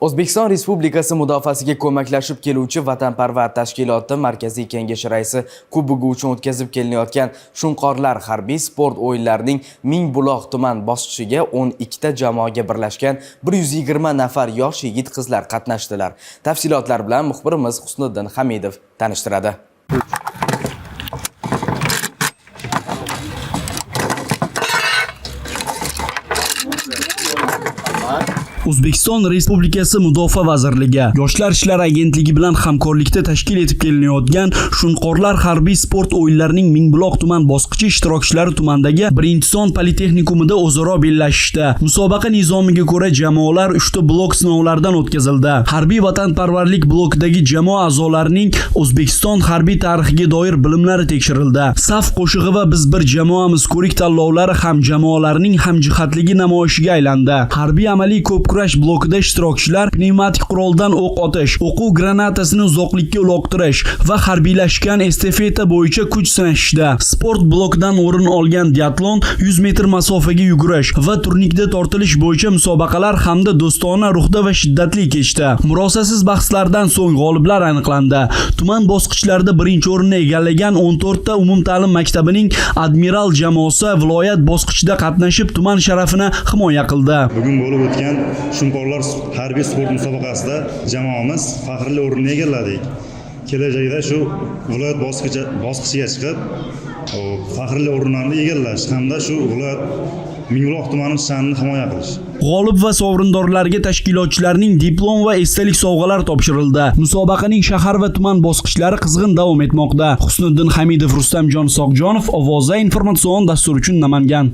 O'zbekiston Respublikasi mudofaasiga ko'maklashib keluvchi Vatanparvar tashkiloti Markaziy Kengashi raisi kubogi uchun o'tkazib kelinayotgan Shunqorlar harbiy sport o'yinlarining Mingbuloq tuman bosqichiga 12 ta jamoaga birlashgan 120 nafar yosh yigit-qizlar qatnashdilar. Tafsilotlar bilan muxbirimiz Husniddin Hamidov tanishtiradi. O'zbekiston Respublikasi Mudofaa vazirligi Yoshlar ishlari agentligi bilan hamkorlikda tashkil etib kelinayotgan Shunqorlar harbiy sport o'yinlarining Mingbuloq tuman bosqichi ishtirokchilari tumandagi 1-son politexnikumida o'zaro bellashishdi. Musobaqa nizomiga ko'ra jamoalar 3 ta blok sinovlaridan o'tkazildi. Harbiy vatanparvarlik blokidagi jamoa a'zolarining O'zbekiston harbiy tarixiga doir bilimlari tekshirildi. Saf qo'shig'i va biz bir jamoamiz ko'rik tanlovlari ham jamoalarning hamjihatligi namoyishiga aylandi. Harbiy amaliy ko'p kurash blokida ishtirokchilar pnevmatik quroldan o'q otish, o'quv granatasini uzoqlikka uloqtirish va harbiylashgan estafeta bo'yicha kuch sinashishdi. Sport blokidan o'rin olgan diatlon, 100 metr masofaga yugurish va turnikda tortilish bo'yicha musobaqalar hamda do'stona ruhda va shiddatli kechdi. Murosasiz bahslardan so'ng g'oliblar aniqlandi. Tuman bosqichlarida birinchi o'rinni egallagan 14 ta umumta'lim maktabining Admiral jamoasi viloyat bosqichida qatnashib, tuman sharafini himoya qildi. Bugun bo'lib o'tgan Shunqorlar harbiy sport musobaqasida jamoamiz faxrli o'rinni egalladik. Kelajakda shu viloyat bosqichiga chiqib, faxrli o'rinlarni egallash hamda shu viloyat Mingbuloq tumani sha'nini himoya qilish. G'olib va sovrindorlarga tashkilotchilarning diplom va esdalik sovg'alar topshirildi. Musobaqaning shahar va tuman bosqichlari qizg'in davom etmoqda. Husniddin Hamidov, Rustamjon Soqjonov, Ovoza informatsion dastur uchun Namangan.